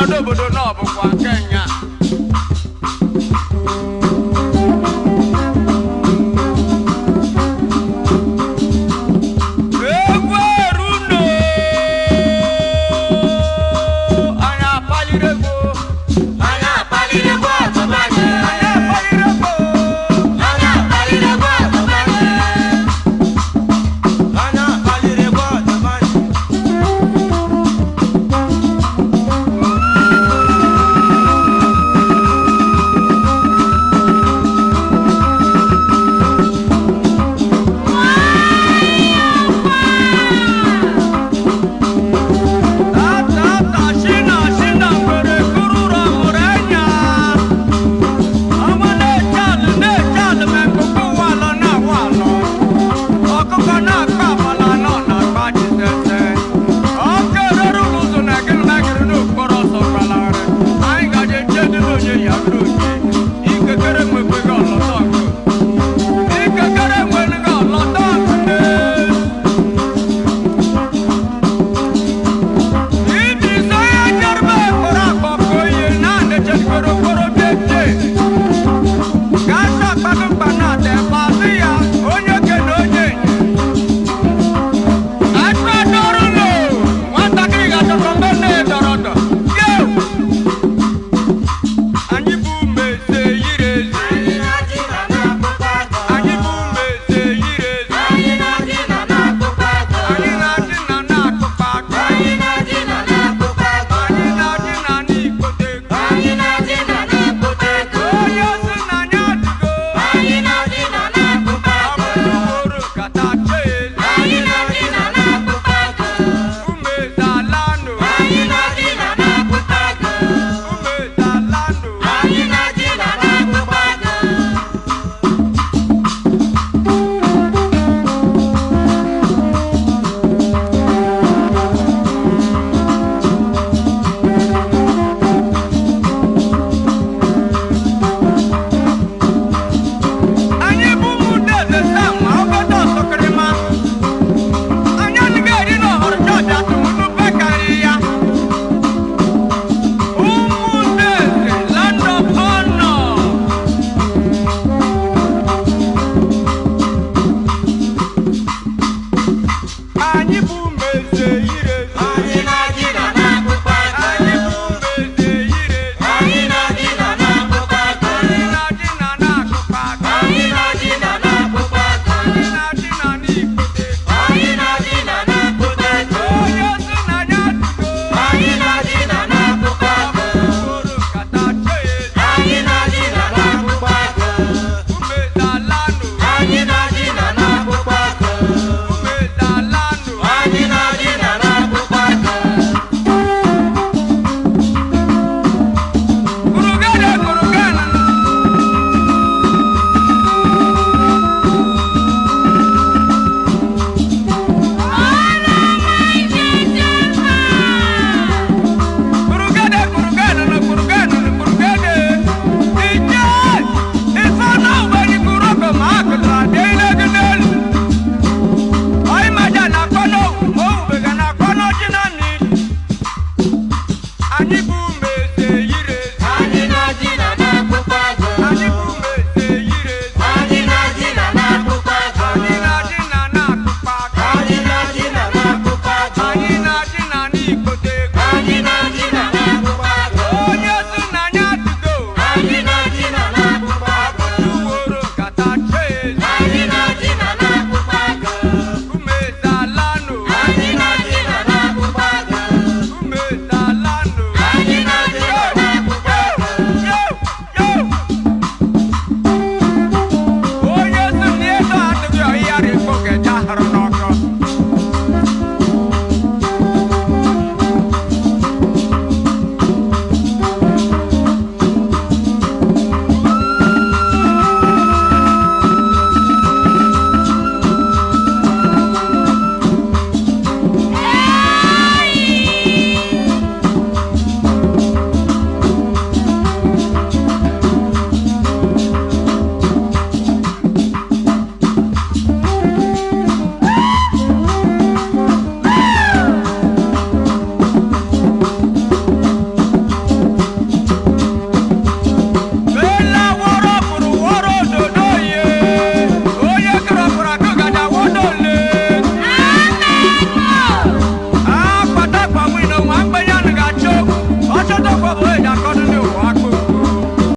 Ọnọdụ obodo na ọ bụkwa Kenya. Egwu eruno, anyị apaliri egwu. Anyị akpaliri egwu ọtụbanye. Anyị apaliri egwu. Anyị akpaliri egwu ọtụbanye. Anyị akpaliri egwu ọtụbanye. Tata shina shina nwere kuru ụra mụrụ enya. Ọnwa na-eche alụ na-eche alụ ma nkuku ụwa alọ na-awụ alọ. Ọkụkọ na-akpa abala nọ na-akpa jitete. Ọkụ erere ụlọ ụzọ na gịnị na gịnị n'okporo ọsọ gbalarị. Anyị gaje eche dị n'onye ya bụrụ onye. Ikekere nwekweghị ọlọtọ nkụ. Ikekere nweghị ọlọtọ nkụ. Ibi sọ́yà jẹ́rìbá ẹ̀kọ́rọ̀ àkọ́kọ́ yìí náà ní jẹ́rìbẹ̀rẹ̀ okoro bíi Gasa kpanukpa náà tẹ̀ pa sí ya, onye kene onye. Atụ adọrọ nò, nwatakịrị ga-achọkọ mgbe nne ya dọrọ dọ. Yo! Anyị bụ meze yiri ezi. Anyị na-adị na na-akpụkpọ akọ. Anyị bụ meze yiri ezi. Anyị na-adị na na-akpụkpọ akọ. Anyị na-adị na na-akụkpa akụ. Anyị na-adị na na-akpụkpọ akọ. Anyị na-adị na n'ikote ego. Anyị na-adị na na-akpụkpọ akọ. Onye sị na anyị adịgo. Anyị na-adị na na-akpụkpọ akọ. Anyị na-adị na na-akpụkpọ akọ. Anyị na-adị na na-akpụkpọ akọ. Anyị na-adị na na-akpụkpọ akọ. Anyị bụ ụmụ Sam ọgọdọ sọkịrịma. Anyị anaghị eri n'ọhụrụ chọọchị atụmụnụ bekarị ya. Ụmụ Deze land of honor. Anyị bụ meze yiri ezi. Anyị na-adị na na-akpụkpọ akọ. Anyị bụ meze yiri ezi. Anyị na-adị na na-akpụkpọ akọ. Anyị na-adị na na-akụkpa aka. Anyị na-adị na na-akpụkpọ akọ. Anyị na-adị na n'ikote. Anyị na-adị na na-akpụkpọ akọ. Onye sị na ya adịgo. Anyị na-adị na na-akpụkpọ akọ. Okporo nkata chee ezi. Anyị na-adị na na-akpụkpọ akọ. Umezalanụ. Anyị na-adị na na-akpụkpọ akọ. Umezalanụ. Anyị na-adị na na-akpụkpọ akọ. Kurugede kurugana. Kurugede kurugana na kurugana na kurugede. Ije! Ife na ubeni kuroko ma akụla dị ilegidelu. Oyi maja na akpọnọ owu, ma owubega na akpọnọ ji na mmiri. Anyị bụ